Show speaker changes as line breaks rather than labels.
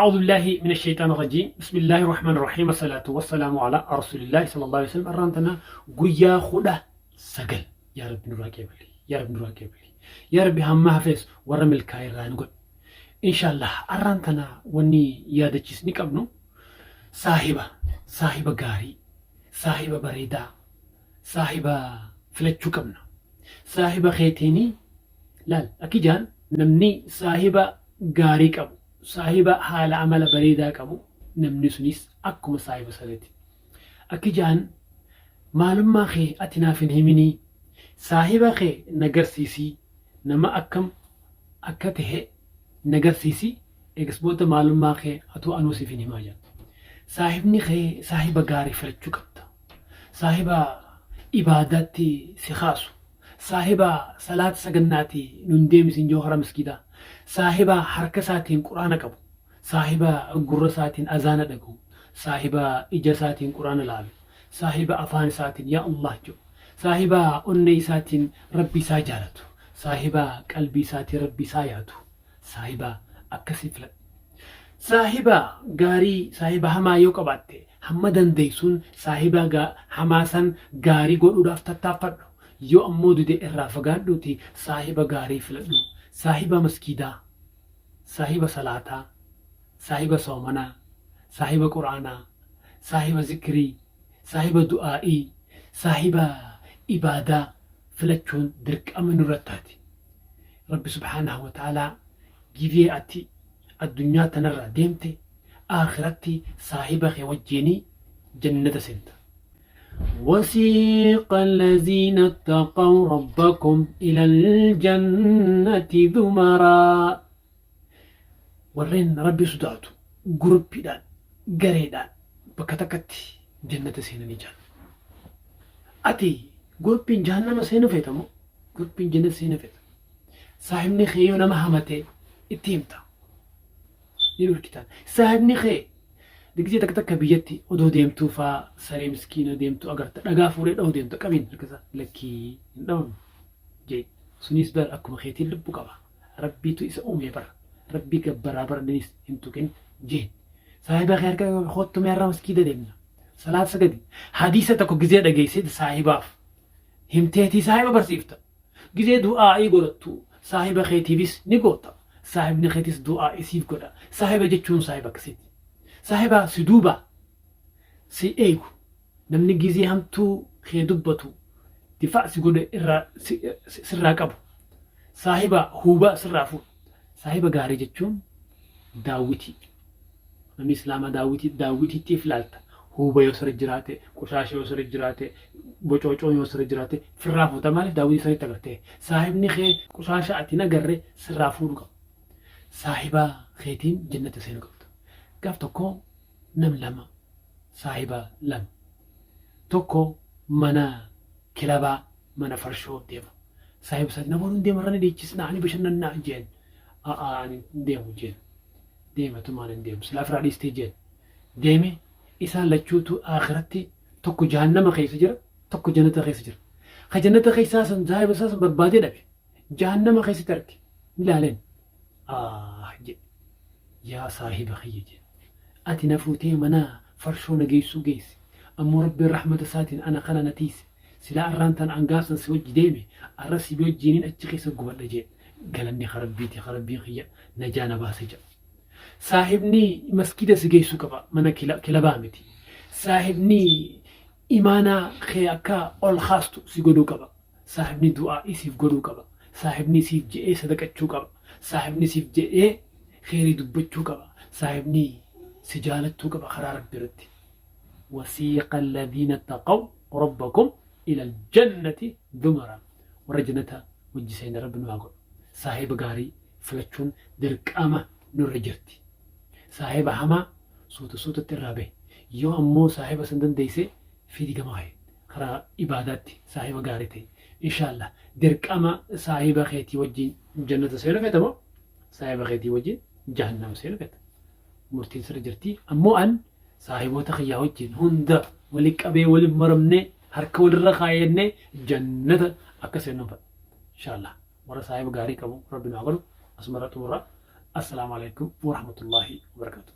أعوذ بالله من الشيطان الرجيم بسم الله الرحمن الرحيم الصلاة والسلام على رسول الله صلى الله عليه وسلم. Arraan tana guyyaa 19. Yaa Rabbi, nurraa qeebali. Yaa Rabbi, nurraa qeebali. Yaa Rabbi, hamma hafees warra milkaa'e irraa nu godhi. Inshaallah, arraan tana wanni yaadachiisni qabnu saahiba, saahiba gaarii, saahiba bareedaa, saahiba filachuu qabna. Saahiba keetiinii laal. Akki jaan, namni saahiba gaarii qabu, saahiba haala amala bareedaa qabu, namni sunis akkuma saahiba saniiti. Akki jaan, maalummaa kee ati naaf hin himinii, saahiba kee na garsiisii, nama akkam akka tahe na garsiisii, eegas booda maalummaa kee atuu anuu siif hin himaa jedha. Saahibni kee saahiba gaarii filachuu qabda. Saahiba ibaadaatti si kaasu. Saahiba salaata sagannaati nun deemisin joo karaa maskiidaa. Saahiba harka isaatiin Quraana qabu. Saahiba gurra isaatiin azaana dhagahu. Saahiba ija isaatiin Quraana laalu. Saahiba afaan isaatiin yaa Allah jedhu. Saahiba onnee isaatiin Rabbi isaa jaalatu. Saahiba qalbii isaatiin Rabbi isaa yaadu. Saahiba akkasii filadhu. Saahiba gaarii, saahiba hamaa yoo qabaatte, hamma dandeessuun saahiba hamaa san gaarii godhuudhaaf tattaaffadhu. Yoo ammoo dide, irraa fagaadhuuti saahiba gaarii filadhu. Saahiba maskiidaa, saahiba salaataa, saahiba soomanaa, saahiba Quraanaa, saahiba zikrii, saahiba du'aa'ii, saahiba ibaadaa filachuun dirqama nurra taati. Rabbi subhaanahu wa ta'aalaa gizee ati addunyaa tanarraa deemte, aakiratti saahiba kee wajjiinii jannata seenta. وسيق الذين اتقوا ربكم إلى الجنة زمرا. Warreen Rabbi sodaatu guruppiidhaan, gareedhaan bakka takkatti jannata seenanii jiran. Ati guruppiin jahannama seenuu feeta moo guruppiin jannata seenuu feeta? Saahibni kee yoo nama hamate itti himta. Ni dhorkitaan. Saahibni kee gisee takka takka biyyatti odoo deemtuu faa saree miskiina deemtu agarta, dhagaa fuudhee dha'uu deemta, qabiin harkisa, lakkii, hin dhabamu jee. Sunis bar akkuma keetiin lubbu qaba. Rabbiitu isa uume bara. Rabbii gabbaraa bara, innis hin tuqin jeen. Saahiba kee harka kottu, mee har'a maskiida deemna. Salaata sagadi. Hadiisa tokko gizee dhageessee saahibaaf himteetii saahiba barsiifta. Gizee du'aa'ii godhattu saahiba keetiifis ni goota. Saahibni keetis du'aa'ii siif godha. Saahiba jechuun saahiba akkasiiti. Saahiba si duuba si eegu. Namni gizee hamtuu kee dubbatu difaa si godhe irraa sirraa qabu. Saahiba huubaa sirraa fuudhu. Saahiba gaarii jechuun daawwitii. Namni Islaamaa daawwitii daawwitiitti ilaalta. Huuba yoo sirra jiraate, qoshaasha yoo sirra jiraate, bocoocoo yoo sirra jiraate firraa fuuta. Maaliif? Daawwitii sirriitti agartee. Saahibni kee qoshaasha ati hin agarre sirraa fuudhu qaba. Saahiba keetiin jannata seenuu qabda. Gaaf tokko nam lama, saahiba lama. Tokko mana kilabaa, mana farshoo deema. Saahiba isaatiin, "Namoonni hin deema, irra ni dhiichisnaa, ani bashannannaa," jeen. "A'aa, ani hin deemu," jeen. "Deema tumaan hin deemu. Silaa firaa dhiistee," jeen. Deeme. Isaan lachuutu akhiratti tokko jahannama keessa jira, tokko jannata keessa jira. Ka jannata keessaa san saahiba isaa san barbaadee dhabe. Jahannama keessatti arge. Ni ilaaleen. "Ah," jedhe. "Yaa saahiba kiyya," jedhe. "Ati na fuutee mana farshoo na geessuu geesse. Ammoo Rabbiin rahmata isaatiin ana kana na tiise. Silaa arraan tana an gaafsan si wajji deeme, arra si wajjiinin achi keessa gubadha," jedhe. "Galanni ka Rabbiiti, ka Rabbiin kiyya najaa na baase," jedha. Saahibni maskiida si geessuu qaba, mana kilabaa miti. Saahibni imaanaa kee akka ol kaastu si godhuu qaba. Saahibni du'aa siif godhuu qaba. Saahibni siif je'ee sadaqachuu qaba. Saahibni siif je'ee kheyrii dubbachuu qaba. Saahibni si jaalachuu qaba karaa Rabbi irratti. وسيق الذين اتقوا ربكم إلى الجنة زمرا. Warra jannata wajji seena Rabbi nu haa godhu. Saahiba gaarii filachuun dirqama nurra jirti. Saahiba hamaa suuta suutatti irraa bahe. Yoo ammoo saahiba san dandeesse, fidi gama kee karaa ibaadaatti saahiba gaarii ta'e. Inshaallah, dirqama saahiba keetii wajjin jannata seenu feeta moo saahiba keetii wajjin jahannama seenu feeta? Murtiin sirra jirti. Ammoo an saahiboota kiyyaa wajjin hunda wali qabee, waliin maramnee, harka walirra kaayannee jannata akka seennu fedha. Inshaallah, warra saahiba gaarii qabu Rabbi nu haa godhu. Asumarra xumurra. Assalaamu alaikum warahmatullaahi wabarakaatu.